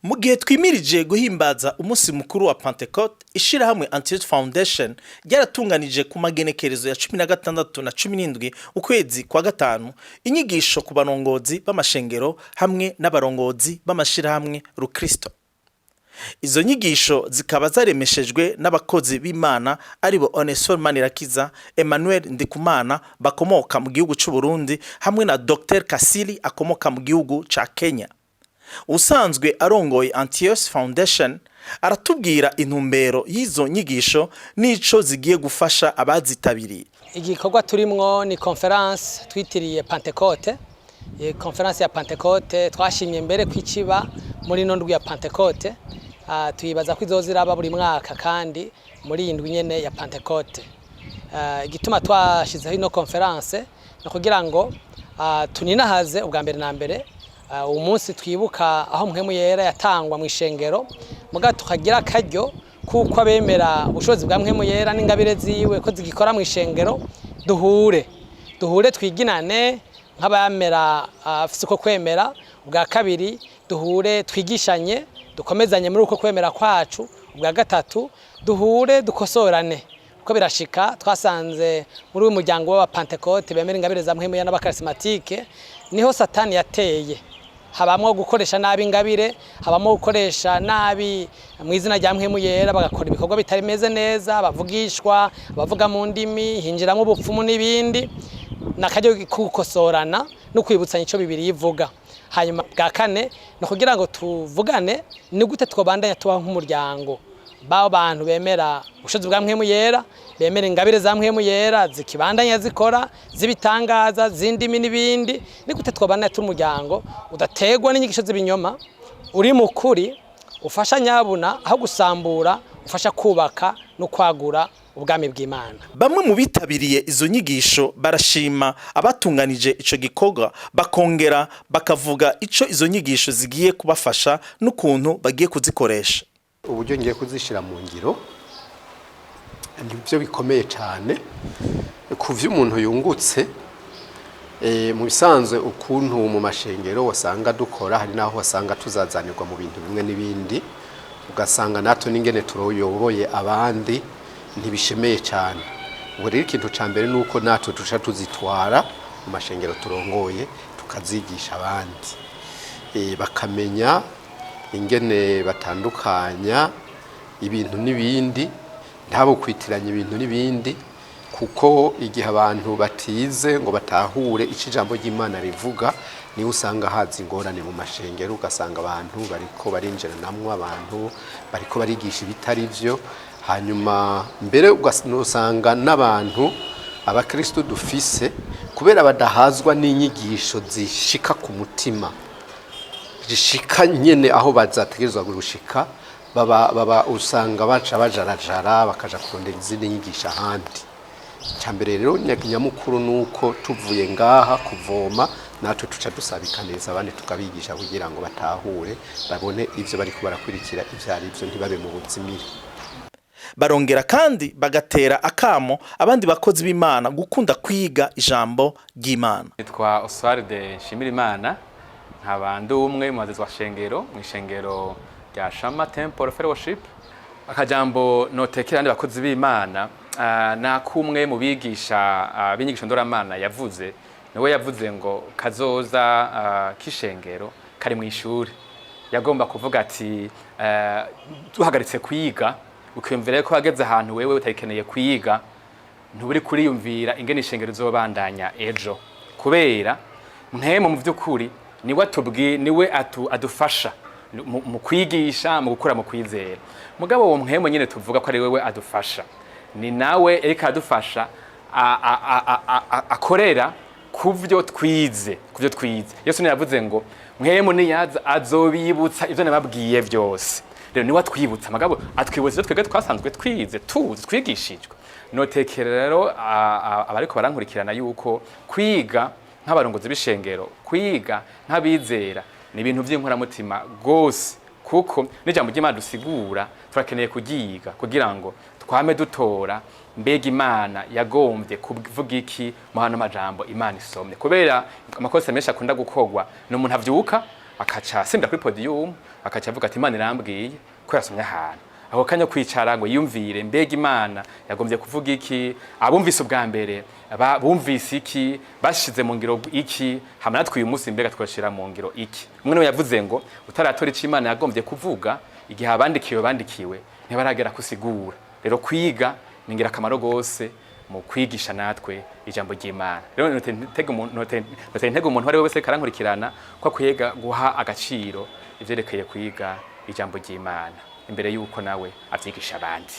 Mu gihe twimirije guhimbaza umunsi mukuru wa Pentecote, ishirahamwe Antioch Foundation ryaratunganije ku magenekerezo ya 16 na 17 ukwezi kwa gatanu inyigisho ku barongozi b'amashengero hamwe n'abarongozi b'amashirahamwe rukristo. Izo nyigisho zikaba zaremeshejwe n'abakozi b'Imana aribo Onesphore Manirakiza, Emmanuel Ndikumana bakomoka mu gihugu c'u Burundi hamwe na Dr Kasili akomoka mu gihugu ca Kenya. Usanzwe arongoye Antioch Foundation aratubwira intumbero y'izo nyigisho n'ico zigiye gufasha abazitabiriye. Igikorwa turimwo ni conférence twitiriye Pentecôte. Iyi conférence ya Pentecôte twashimye mbere kwiciba muri ino ndwi ya Pentecôte. Tuyibaza ko izoza iraba buri mwaka kandi muri iyi ndwi nyene ya Pentecôte. Igituma twashizeho ino conférence ni kugira ngo tuninahaze ubwa mbere na mbere uwo munsi twibuka aho Mpwemu Yera yatangwa mu ishengero, muga tukagira akaryo kuko abemera ubushobozi bwa Mpwemu Yera n'ingabire ziwe ko zigikora mu ishengero, duhure twiginane nk'abamera afise uko kwemera. Ubwa kabiri, duhure twigishanye, dukomezanye muri uko kwemera kwacu. Ubwa gatatu, duhure dukosorane, kuko birashika twasanze muri uyu muryango w'Abapantekote bemera ingabire za Mpwemu Yera n'abakarismatike niho Satani yateye, habamwo gukoresha nabi ingabire, habamwo gukoresha nabi mu izina rya Mpwemu Yera, bagakora ibikorwa bitameze neza, bavugishwa, abavuga mu ndimi, hinjiramo ubupfumu n'ibindi. Nakaryo kugukosorana no kwibutsanya ico Bibiliya ivuga. Hanyuma bwa kane ni ukugira ngo tuvugane ni gute twobandanya tubaho nk'umuryango b'abo bantu bemera ubushobozi bwa Mpwemu Yera, bemera ingabire za Mpwemu Yera zikibandanya zikora z'ibitangaza, z'indimi n'ibindi. Ni gute twobandanya turi umuryango udategwa n'inyigisho z'ibinyoma, uri mu kuri, ufasha nyabuna aho gusambura, ufasha kubaka no kwagura ubwami bw'Imana. Bamwe mu bitabiriye izo nyigisho barashima abatunganije ico gikorwa, bakongera bakavuga ico izo nyigisho zigiye kubafasha n'ukuntu bagiye kuzikoresha. Uburyo ngiye kuzishyira mu ngiro nibyo bikomeye cyane ku byo umuntu yungutse. Mu bisanzwe, ukuntu mu mashengero wasanga dukora, hari n'aho wasanga tuzazanirwa mu bintu bimwe n'ibindi, ugasanga natwe n'ingene turoyoboye abandi ntibishemeye cyane. Ubu rero ikintu cya mbere ni uko natwe duca tuzitwara mu mashengero turongoye, tukazigisha abandi, bakamenya ingene batandukanya ibintu n'ibindi, ntabo kwitiranya ibintu n'ibindi, kuko igihe abantu batize ngo batahure icyo ijambo ry'Imana rivuga, niho usanga haza ingorane mu mashengero, ugasanga abantu bariko barinjiranamwo, abantu bariko barigisha ibitari byo. Hanyuma mbere usanga n'abantu abakristo dufise, kubera badahazwa n'inyigisho zishika ku mutima, zishika nyene aho bazategerezwa gushika, baba usanga baca bajarajara bakaja kurondera izindi nyigisho ahandi. Icyambere rero nyamukuru ni uko tuvuye ngaha kuvoma, natwe tuca dusabikaniriza abandi, tukabigisha kugira ngo batahure, babone ivyo bariko barakurikira ivyo ari byo, ntibabe mu buzimire. Barongera kandi bagatera akamo abandi bakozi b'Imana gukunda kwiga ijambo ry'Imana. Nitwa Oswald Nshimirimana, nkaba ndi umwe mu bazizi wa shengero mu ishengero rya Shama Temple Fellowship. Akajambo notekera abandi bakozi b'Imana nakumwe mu bigisha b'inyigisho ndoramana yavuze, niwe yavuze ngo kazoza k'ishengero kari mu ishuri. Yagomba kuvuga ati duhagaritse kwiga, ukiyumvira ko wageze ahantu wewe utayikeneye kwiga, ntuburi kuriyumvira ingene ishengero izobandanya ejo, kubera Mpwemu mu by'ukuri niwe atubwi, niwe adufasha mu kwigisha, mu gukura mu kwizera. Mugabo uwo Mpwemu nyine tuvuga ko ari wewe adufasha, ni nawe ariko aradufasha akorera kuvyo twize, kuvyo twize. Yesu yavuze ngo Mpwemu niyaza azobibutsa ivyo nababwiye vyose. Rero niwe atwibutsa, mugabo atwibutsa ivyo twebwe twasanzwe twize, tuzi, twigishijwe. Notekera rero abariko barankurikirana yuko kwiga nk'abarongozi b'ishengero, kwiga nk'abizera ni ibintu by'inkoramutima gose, kuko n'ijambo ry'Imana dusigura turakeneye kuryiga kugira ngo twame dutora mbega Imana yagombye kuvuga iki mu hano majambo Imana isomye. Kubera amakosa menshi akunda gukorwa ni umuntu avyuka Akaca asimbira kuri podium, akaca avuga ati: "Imana irambwiye ko yasomye ahantu." Ako kanya kwicara ngo yiyumvire: mbega Imana yagombye kuvuga iki? Abumvise ubwa mbere bumvise iki? Bashize mu ngiro iki? Hama natwe uyu munsi mbega twashira mu ngiro iki? Umwe niwe yavuze ngo utaratora ico Imana yagombye kuvuga, igihe abandikiwe bandikiwe ntibaragera kusigura. Rero kwiga ni ingirakamaro gose mu kwigisha natwe ijambo ry'Imana. Rero notera intege umuntu uwo ari we wese karankurikirana ko akwiye guha agaciro ivyerekeye kwiga ijambo ry'Imana imbere yuko nawe avyigisha abandi.